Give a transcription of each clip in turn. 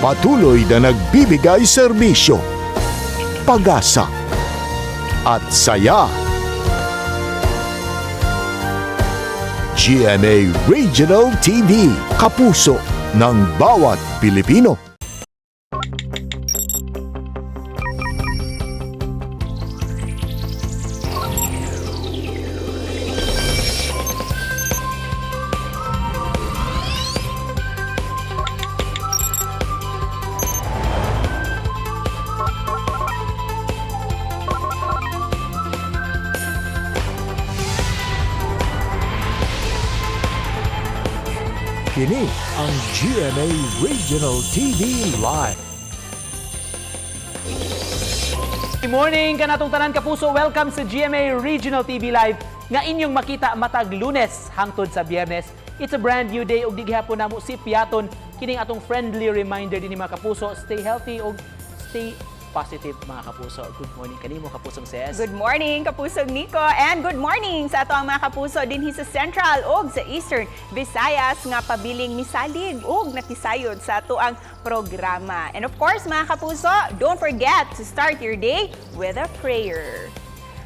Patuloy na nagbibigay serbisyo, pag-asa, at saya. GMA Regional TV, kapuso ng bawat Pilipino. Kini ang GMA Regional TV Live. Good morning kanatong tanan, kapuso. Welcome sa GMA Regional TV Live nga inyong makita matag Lunes hangtod sa Biyernes. It's a brand new day ug di gihapon namo sipyaton kining atong friendly reminder dinhi, mga kapuso. Stay healthy ug stay positive, mga kapuso. Good morning kanimo, kapusong Ces. Good morning, Kapusong Nico, and good morning sa ato ang mga kapuso dinhi sa Central ug sa Eastern Visayas nga pabiling misalig ug nakisayod sa ato ang programa. And of course, mga kapuso, don't forget to start your day with a prayer.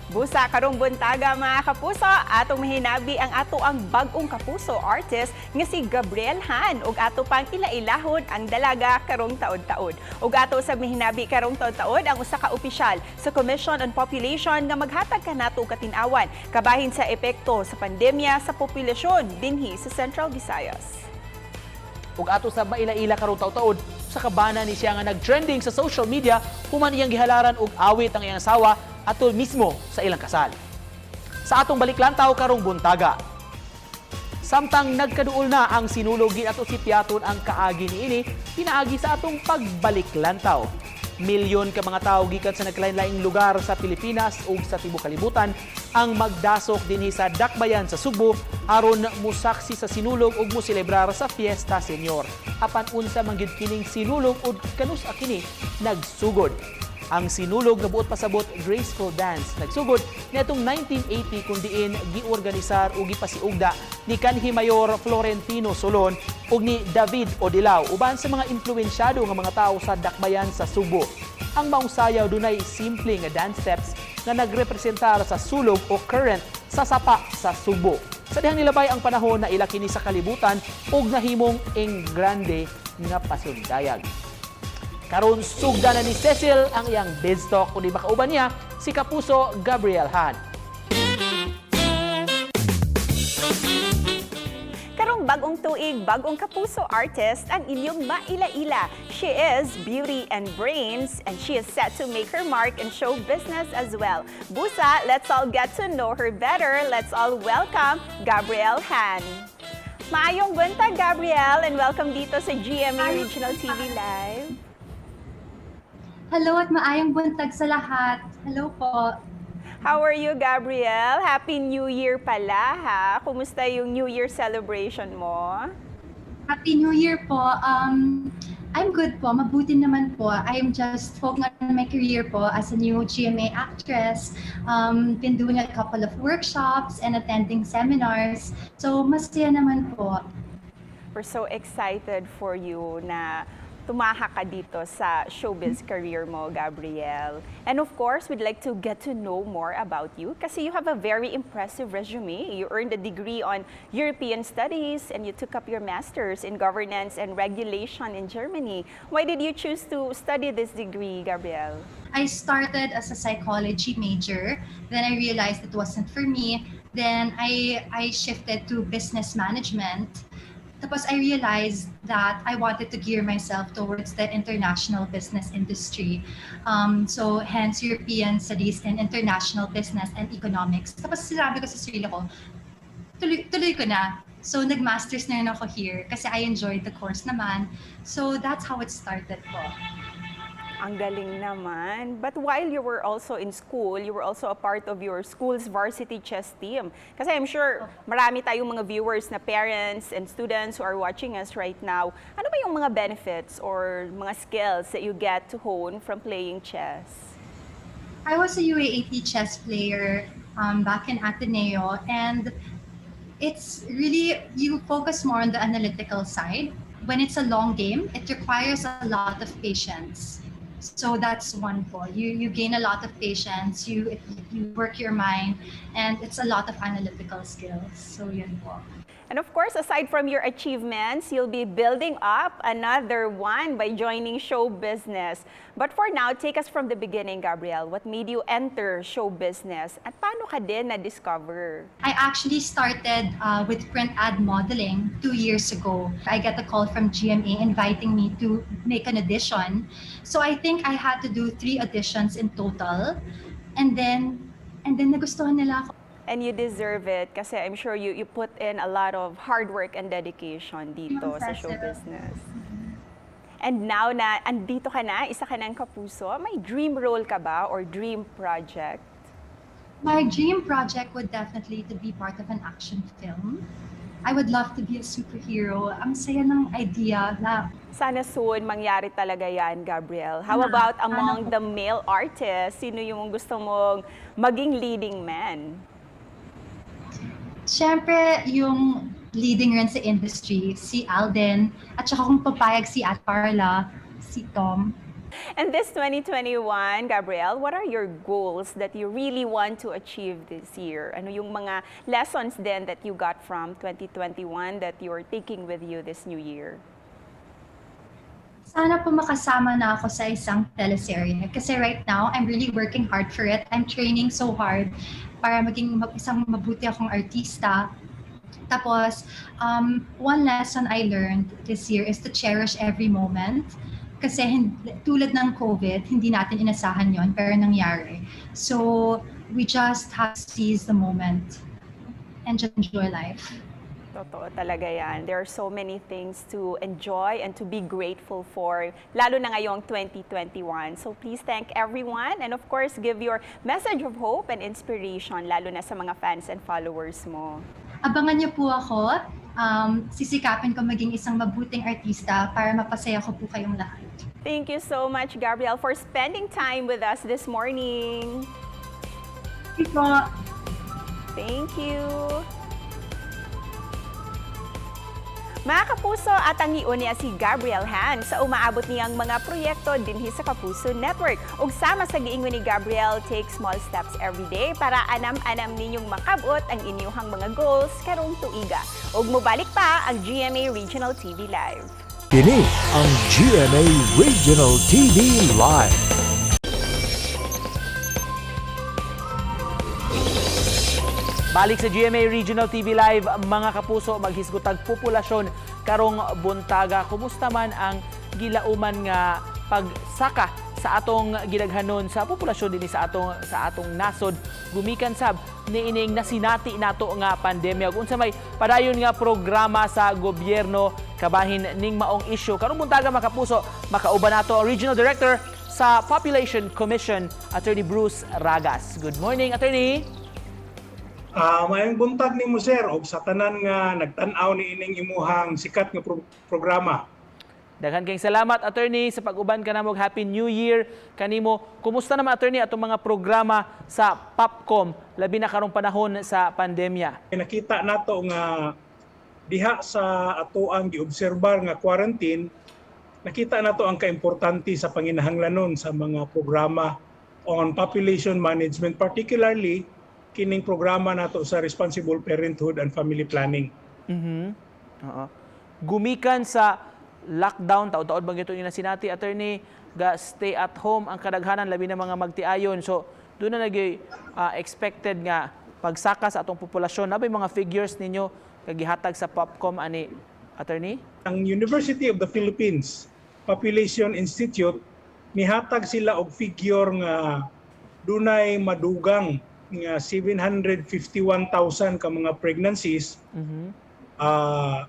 Busa karong buntaga, mga kapuso, atong mahinabi ang ato ang bag-ong kapuso artist nga si Gabriel Han ug ato pang ilailahon ang dalaga karong taod-taod. Ug ato sa mahinabi karong taod-taod ang usa ka opisyal sa Commission on Population nga maghatag kanato og katin-awan kabahin sa epekto sa pandemya sa populasyon dinhi sa Central Visayas. Ug ato sa maila-ila karong taud-taod sa kabana ni siya nga nag-trending sa social media human iyang gihalaran og awit ang iyang asawa atol mismo sa ilang kasal. Sa atong baliklantaw karong buntaga, samtang nagkaduol na ang Sinulog, ato sipyaton ang kaagi niini pinaagi sa atong pagbaliklantaw. Milyon ka mga tawo gikan sa nagkalain-laing lugar sa Pilipinas ug sa tibuok kalibutan ang magdasok dinhi sa Dakbayan sa Sugbo aron musaksi sa Sinulog ug moselebrar sa Fiesta Señor. Apan unsa man gyud kining Sinulog ug kanus-a kini nagsugod? Ang Sinulog nga buot pasabot graceful dance nagsugod niadtong 1980 kung diin giorganisar ug gipasiugda ni kanhi Mayor Florentino Solon ug ni David Odilao uban sa mga impluwensyado nga mga tawo sa Dakbayan sa Sugbo. Ang maong sayaw dunay simple nga dance steps nga nagrepresentar sa sulog o current sa sapa sa Sugbo. Sa dihang nilabay ang panahon, na kini sa kalibutan ug nahimong engrande nga pasundayag. Karon, sugda na ni Cecil ang iyang Biz Talk kung di ba kauban niya si Kapuso Gabriel Han. Karong bagong tuig, bagong kapuso artist ang inyong maila-ila. She is beauty and brains, and she is set to make her mark in show business as well. Busa, let's all get to know her better. Let's all welcome Gabrielle Han. Maayong buntag, Gabrielle, and welcome dito sa GMA Regional TV Live. Hello at maayong buntag sa lahat. Hello po. How are you, Gabrielle? Happy New Year pala, ha? Kumusta yung New Year celebration mo? Happy New Year po. I'm good po. Mabuti naman po. I'm just focusing on my career po as a new GMA actress. Been doing a couple of workshops and attending seminars. So, masaya naman po. We're so excited for you na tumahak ka dito sa showbiz career mo, Gabrielle. And of course, we'd like to get to know more about you kasi you have a very impressive resume. You earned a degree on European Studies and you took up your master's in Governance and Regulation in Germany. Why did you choose to study this degree, Gabrielle? I started as a psychology major. Then I realized it wasn't for me. Then I shifted to business management. Tapos I realized that I wanted to gear myself towards the international business industry. So hence European Studies and International Business and Economics. Tapos sinabi ko sa sarili ko, tuloy, tuloy ko na. So nag-masters na rin ako here kasi I enjoyed the course naman. So that's how it started po. Ang galing naman. But while you were also in school, you were also a part of your school's varsity chess team. Kasi I'm sure marami tayong mga viewers na parents and students who are watching us right now. Ano ba yung mga benefits or mga skills that you get to hone from playing chess? I was a UAAP chess player back in Ateneo, and it's really, you focus more on the analytical side. When it's a long game, it requires a lot of patience. So that's one po. You gain a lot of patience, you work your mind, and it's a lot of analytical skills. So yun po. And of course, aside from your achievements, you'll be building up another one by joining show business. But for now, take us from the beginning, Gabrielle. What made you enter show business? At paano ka din na-discover? I actually started with print ad modeling 2 years ago. I get a call from GMA inviting me to make an audition. So I think I had to do three auditions in total. And then nagustuhan nila ako. And you deserve it kasi I'm sure you put in a lot of hard work and dedication dito sa show Cecil. Business. And now na andito ka na, isa ka ng kapuso, may dream role ka ba or dream project? My dream project would definitely to be part of an action film. I would love to be a superhero. Ang saya ng idea na Sana soon mangyari talaga yan, Gabrielle. How Sana. About Sana among po. The male artists? Sino yung gusto mong maging leading man? Siyempre, yung leading rin sa industry, si Alden, at saka kung papayag si Ate Carla, si Tom. And this 2021, Gabrielle, what are your goals that you really want to achieve this year? Ano yung mga lessons then that you got from 2021 that you're taking with you this new year? Sana po makasama na ako sa isang teleserye. Kasi right now, I'm really working hard for it. I'm training so hard para maging isang mabuti akong artista. Tapos, one lesson I learned this year is to cherish every moment. Kasi tulad ng COVID, hindi natin inasahan yon, pero nangyari. So, we just have to seize the moment and just enjoy life. Totoo talaga yan. There are so many things to enjoy and to be grateful for, lalo na ngayong 2021. So please thank everyone and, of course, give your message of hope and inspiration, lalo na sa mga fans and followers mo. Abangan niyo po ako. Sisikapin ko maging isang mabuting artista para mapasaya ko po kayong lahat. Thank you so much, Gabrielle, for spending time with us this morning. Thank you po. Thank you. Mga kapuso, at ang niya si Gabrielle Han sa umaabot niyang mga proyekto dinhi sa Kapuso Network. Ug sama sa giingon ni Gabrielle, take small steps every day para anam-anam ninyong makabot ang inyuhang mga goals karong tuiga. Ug mobalik pa ang GMA Regional TV Live. Kini ang GMA Regional TV Live. Balik sa GMA Regional TV Live, mga kapuso, maghisgutag populasyon karong buntaga. Kumusta man ang gilauman nga pagsaka sa atong gidaghanon sa populasyon dinhi sa atong nasod gumikan sab niining nasinati nato nga pandemya, ug unsa may padayon nga programa sa gobyerno kabahin ning maong issue? Karong buntaga, mga kapuso, makauban nato ang Regional Director sa Population Commission, Attorney Bruce Ragas. Good morning, Attorney. Maayong buntag nimo, sir, og sa tanan nga nagtan-aw ni ining imuhang sikat nga programa. Daghan kayong salamat, Attorney, sa pag-uban kanamo. Happy New Year kanimo. Kumusta naman, Attorney, atong mga programa sa POPCOM labi na karong panahon sa pandemya? Nakita nato nga diha sa atoang giobserbar nga quarantine, nakita nato ang kaimportante sa panginahanglanon sa mga programa on population management, particularly kining programa nato sa responsible parenthood and family planning. Oo. Gumikan sa lockdown, taod-taod bang ito yung nasinati, Attorney, ga stay at home ang kadaghanan labi na mga magtiayon. So, duna na gyud expected nga pagsaka sa atong populasyon. Naa bay mga figures ninyo kagihatag sa POPCOM ani, Attorney? Ang University of the Philippines Population Institute, nihatag sila og figure nga dunay madugang nga 751,000 ka mga pregnancies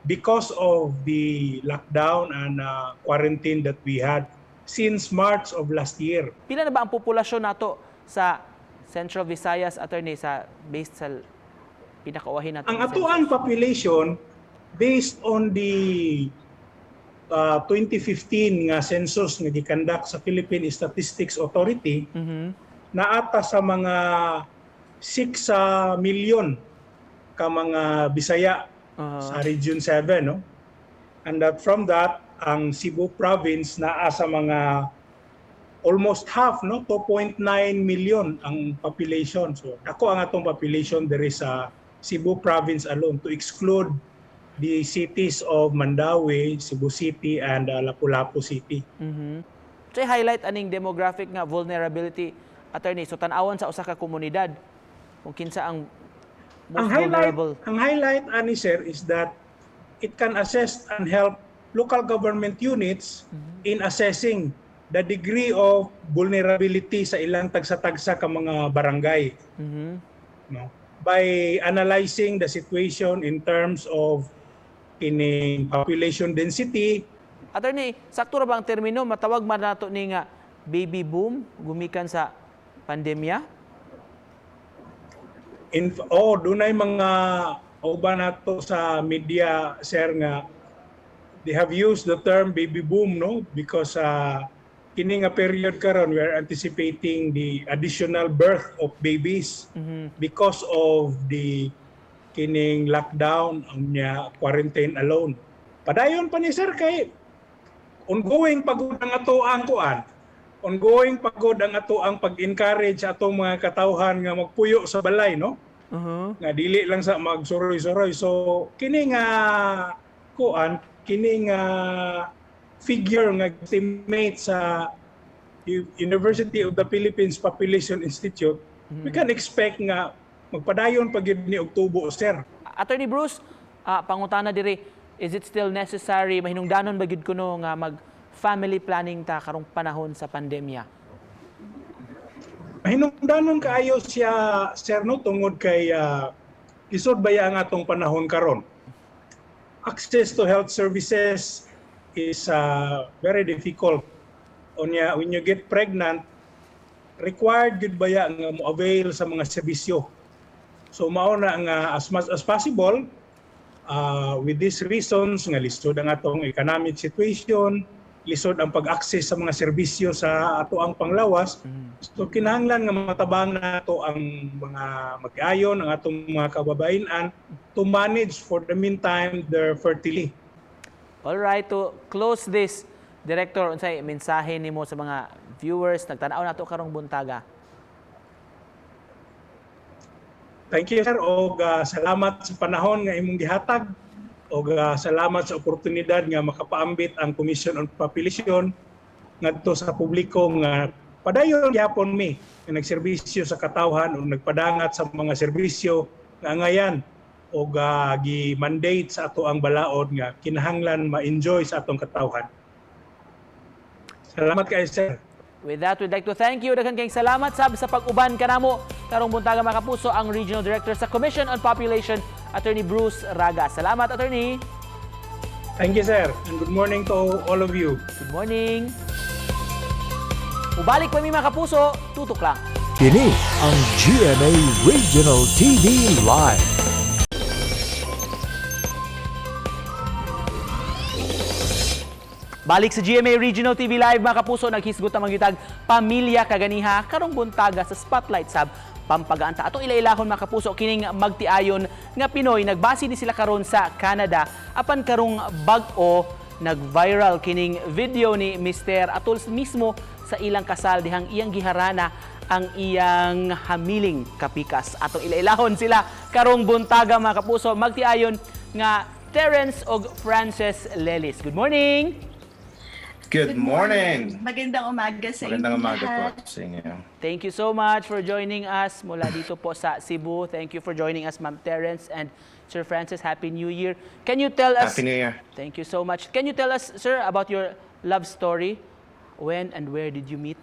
because of the lockdown and quarantine that we had since March of last year. Pila na ba ang populasyon nato sa Central Visayas, Attorney, sa based sa pinakauwahin nato Ang nga atuan census? Population based on the 2015 nga census nga gikandak sa Philippine Statistics Authority, naata sa mga 6 million ka mga Bisaya sa Region 7, no? And that from that, ang Cebu province naa sa mga almost half, no, 2.9 million ang population. So dako ang atong population diri sa Cebu province alone, to exclude the cities of Mandaue, Cebu City and Lapu-Lapu City. So highlight aning demographic nga vulnerability, Attorney? So tan-awon sa usa ka komunidad kung kinsa ang most Ang highlight vulnerable. Ang highlight ani, sir, is that it can assess and help local government units in assessing the degree of vulnerability sa ilang tagsa-tagsa ka mga barangay, no, by analyzing the situation in terms of kining population density. Attorney, sakto ra ba ang termino matawag man nato ni nga baby boom gumikan sa pandemya? In oh, dunay mga uban nato sa media, sir, nga they have used the term baby boom, no, because kini nga period karon, we are anticipating the additional birth of babies because of the kining lockdown unya quarantine alone. Padayon pa ni, sir, kay ongoing pagod ang ato ang kuan, ongoing pagod ang ato ang pag-encourage atong mga katawhan nga magpuyo sa balay, no, nga dili lang sa magsuroy-suroy. So kini nga kuan, kini nga figure nga estimate sa University of the Philippines Population Institute, we can expect nga magpadayon pa gyud ni og tubo, sir. Attorney Bruce, pangutana diri, is it still necessary, mahinungdanon ba gyud kuno nga mag family planning ta karong panahon sa pandemya? Mahinungdanon kaayo siya, sir, no, tungod kay lisod baya ang atong panahon karon. Access to health services is very difficult. Unya, when you get pregnant, required gyud baya nga mo avail sa mga serbisyo. So mao na nga as much as possible, with these reasons nga lisod ang atong economic situation, lisod ang pag-access sa mga serbisyo sa ato ang panglawas. So kinahanglan nga matabang nato ang mga mag-ayon, ang atong mga kababayen-an to manage for the meantime their fertility. All right, to close this, Director, unsay mensahe nimo sa mga viewers nagtan-aw nato karong buntaga? Thank you, sir, og salamat sa panahon nga imong gihatag og salamat sa oportunidad nga makapaambit ang Commission on Population ngadto sa publiko nga padayon gyapon mi nga nagserbisyo sa katawhan ug nagpadangat sa mga serbisyo nga angayan og gi-mandate sa ato ang balaod nga kinahanglan ma-enjoy sa atong katawhan. Salamat kaayo, sir. With that, we'd like to thank you. Daghan kayong salamat sab sa pag-uban kanamo karong buntaga, mga kapuso, ang Regional Director sa Commission on Population, Attorney Bruce Raga. Salamat, Attorney. Thank you, sir, and good morning to all of you. Good morning. Ubalik pa mi, mga kapuso, tutok lang. Kini ang GMA Regional TV Live. Balik sa GMA Regional TV Live, mga kapuso, naghisgot ang magyutag pamilya kaganiha karong buntaga sa Spotlight sab pampagaan ta. Atong ilailahon, mga kapuso, kining magtiayon nga Pinoy, nagbase ni sila karon sa Canada apan karong bag-o nag-viral kining video ni Mr. Atol mismo sa ilang kasal dihang iyang giharana ang iyang hamiling kapikas. Atong ilailahon sila karong buntaga, mga kapuso, magtiayon nga Terence og Frances Lelis. Good morning! Good morning. Magandang umaga sa Magandang inyong umaga po lahat. sa inyo. Thank you so much for joining us mula dito po sa Cebu. Thank you for joining us, Ma'am Terence and Sir Francis. Happy New Year. Can you tell us— Happy New Year. Thank you so much. Can you tell us, sir, about your love story? When and where did you meet?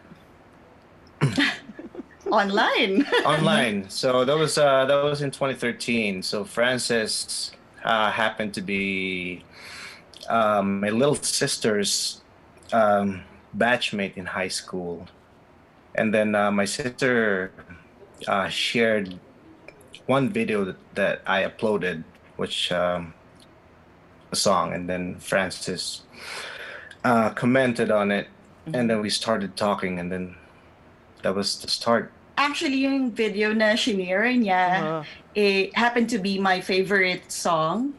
Online. Online. So that was in 2013. So Francis happened to be my little sister's batchmate in high school, and then my sister shared one video that I uploaded, which a song, and then Francis commented on it, and then we started talking, and then that was the start. Actually, yung video na shinare niya, it happened to be my favorite song.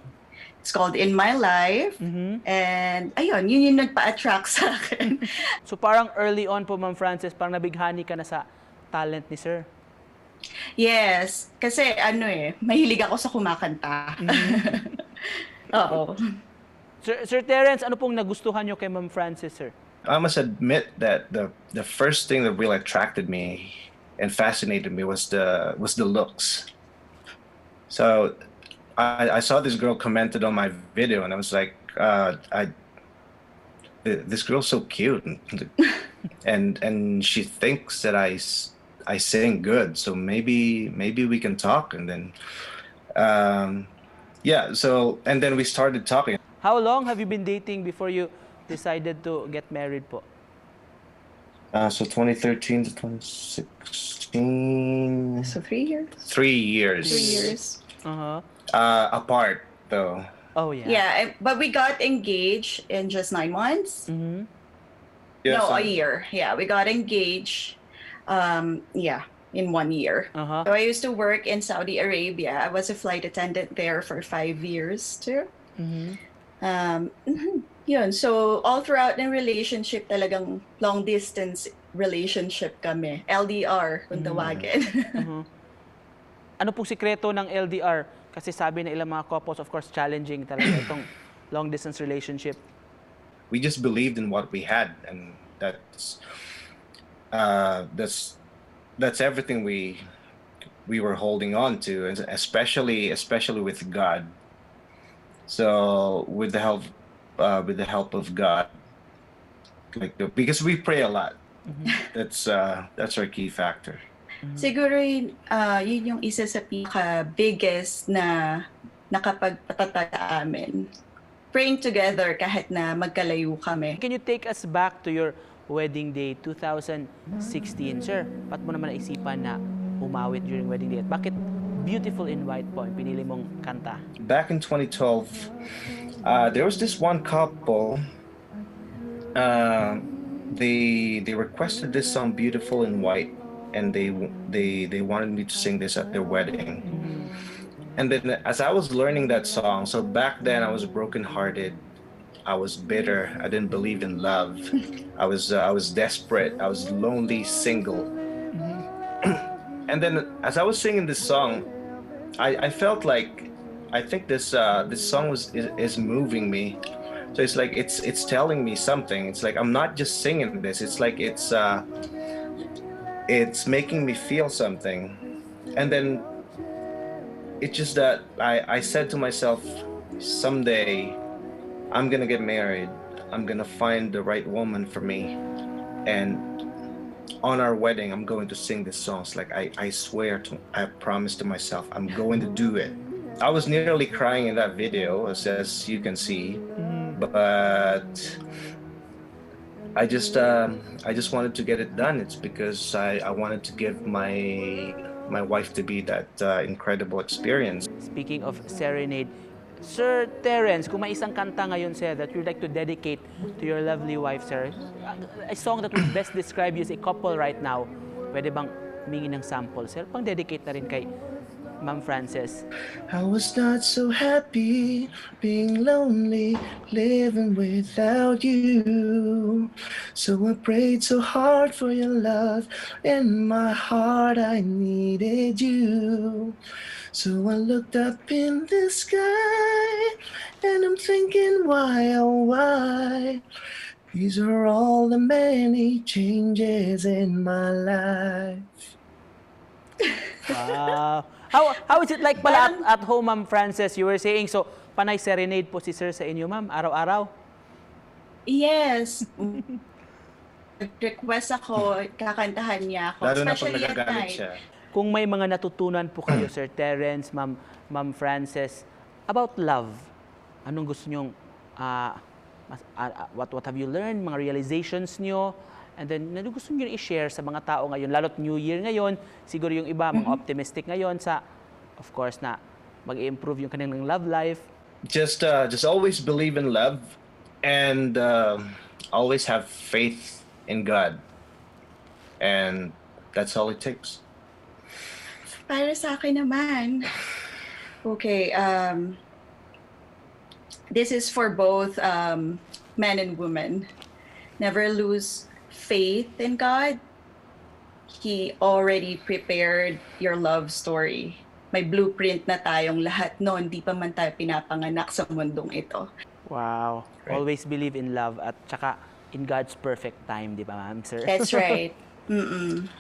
It's called In My Life. And ayun, yun yung nagpa-attract sa akin. So parang early on po, Ma'am Frances, parang nabighani ka na sa talent ni Sir. Yes, kasi ano eh, mahilig ako sa kumakanta. Oo. Sir Terence, ano pong nagustuhan nyo kay Ma'am Frances, sir? I must admit that the first thing that really attracted me and fascinated me was the looks. So I saw this girl commented on my video and I was like, "This girl's so cute," and she thinks that I sing good, so maybe we can talk. And then, yeah, so and then we started talking. How long have you been dating before you decided to get married po? So 2013 to 2016, So 3 years? 3 years. 3 years. Apart though. Oh, yeah. Yeah, but we got engaged in just 9 months. Yeah, No, a year. Yeah, we got engaged. Yeah, in one year. So I used to work in Saudi Arabia. I was a flight attendant there for 5 years too. Yun. So all throughout the relationship, talagang long distance relationship kami. LDR, kung tawagin. Ano pong sikreto ng LDR? Kasi sabi ng ilang mga couples, of course, challenging talaga itong long distance relationship. We just believed in what we had, and that's everything we were holding on to, and especially with God. So with the help of God, like because we pray a lot. That's our key factor. Siguro yun yung isa sa pinaka biggest na nakapagpatatag sa amin. Praying together kahit na magkalayo kami. Can you take us back to your wedding day, 2016, sir? Ba't mo naman naisipan na umawit during wedding day? At bakit "Beautiful in White" po ang pinili mong kanta? Back in 2012, there was this one couple. They requested this song "Beautiful in White," and they wanted me to sing this at their wedding. And then as I was learning that song, so back then I was brokenhearted. I was bitter. I didn't believe in love. I was desperate. I was lonely, single. And then as I was singing this song, I felt like I think this song is moving me. So it's like it's telling me something. It's like I'm not just singing this. It's like it's making me feel something. And then it's just that I said to myself, "Someday I'm gonna get married. I'm gonna find the right woman for me. And on our wedding, I'm going to sing this songs." Like I swear to I promise to myself, I'm going to do it. I was nearly crying in that video, as you can see, but I just wanted to get it done. It's because I wanted to give my wife to be that incredible experience. Speaking of serenade, Sir Terence, kung may isang kanta ngayon, sir, that you'd like to dedicate to your lovely wife, sir, a song that would best describe you as a couple right now, pwede bang humingi ng sample, sir? Pang dedicate na rin kay Ma'am Frances. I was not so happy being lonely, living without you. So I prayed so hard for your love. In my heart, I needed you. So I looked up in the sky and I'm thinking, why, oh, why? These are all the many changes in my life. Wow. How is it like pala at home, Ma'am Frances? You were saying, so panay serenade po si sir sa inyo, ma'am, araw-araw? Yes. Request ako, kakantahan niya ako. Lalo na pag Especially at nagagalit night. siya. Kung may mga natutunan po kayo, Sir Terence, Ma'am Frances, about love, anong gusto nyong, what have you learned, mga realizations nyo, and then ano gusto nyo i-share sa mga tao ngayon, lalo't New Year ngayon, siguro yung iba, mga optimistic ngayon sa, of course, na mag-improve yung kanilang love life. Just always believe in love and always have faith in God, and that's all it takes. Para sa akin naman, okay, This is for both men and women. Never lose faith in God. He already prepared your love story. May blueprint na tayong lahat noon, di pa man tayo pinapanganak sa mundong ito. Wow. Always believe in love at saka in God's perfect time, di ba, ma'am, sir? That's right.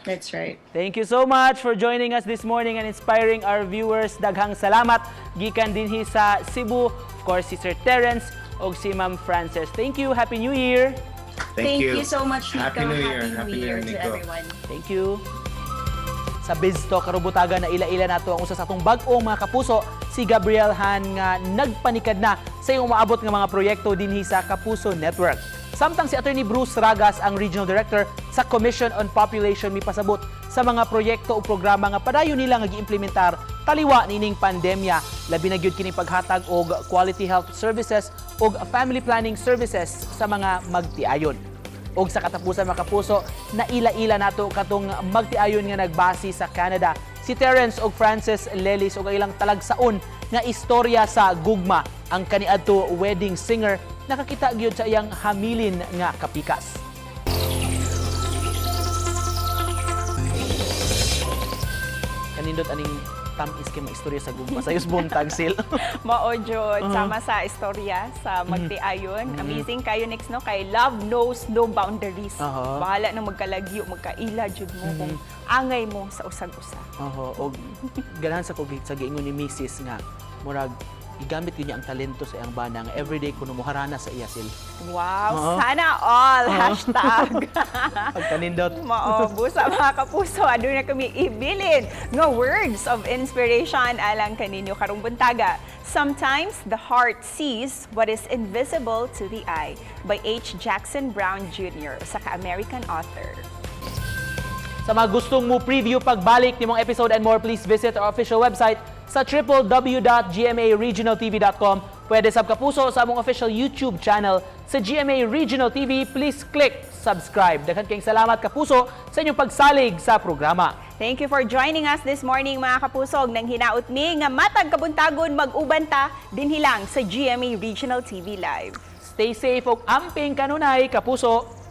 That's right. Thank you so much for joining us this morning and inspiring our viewers. Daghang salamat gikan dinhi sa Cebu. Of course, si Sir Terence o si Ma'am Frances. Thank you. Happy New Year. Thank you. You so much, Nico. Happy New Year. Happy Happy New New Year Year, to Nico. Everyone. Thank you. Sa BizTalk karong buntaga na ila-ila nato ang usa sa atong bag-ong mga kapuso, si Gabriel Han, nga nagpanikad na sa iyong umaabot nga mga proyekto dinhi sa Kapuso Network. Samtang si Attorney Bruce Ragas, ang Regional Director sa Commission on Population, mipasabot sa mga proyekto o programa nga padayon nila nga giimplementar taliwa niining pandemya, labi na gyud kini paghatag og quality health services ug family planning services sa mga magtiayon. Og sa katapusan, mga kapuso, naila-ila nato katong magtiayon nga nagbase sa Canada, si Terence og Frances Lelis, og ang ilang talagsaon nga istorya sa gugma. Ang kaniadto wedding singer nakakita gyud sa iyang hamilin nga kapikas. Kanindot aning tam-is kay mga istorya sa gugma sa buntag, Sil. Mao jud, sama sa istorya sa magtiayon. Amazing kayo next, no, kay love knows no boundaries. Bahala na magkalagyo, magkaila jud mo kung angay mo sa usag-usa. Oho, og ganahan sa kog sa giingon ni Mrs. nga murag gigamit gyud niya ang talento sa iyang bana nga everyday kuno moharana sa iya, Sil. Wow, sana all hashtag. Pagkanindot. Mao, busa, mga kapuso, aduna kami ibilin nga words of inspiration alang kaninyo karong buntaga. "Sometimes the heart sees what is invisible to the eye" by H. Jackson Brown Jr., usa ka American author. Sa mga gustong mo preview pagbalik nimong episode and more, please visit our official website sa www.gmaregionaltv.com. Pwede sab, kapuso, sa among official YouTube channel sa GMA Regional TV. Please click subscribe. Daghan kayong salamat, kapuso, sa inyong pagsalig sa programa. Thank you for joining us this morning, mga kapusog. Nang hinaut mi nga matag kabuntagon mag-uban ta dinhi lang sa GMA Regional TV Live. Stay safe ug amping kanunay, kapuso.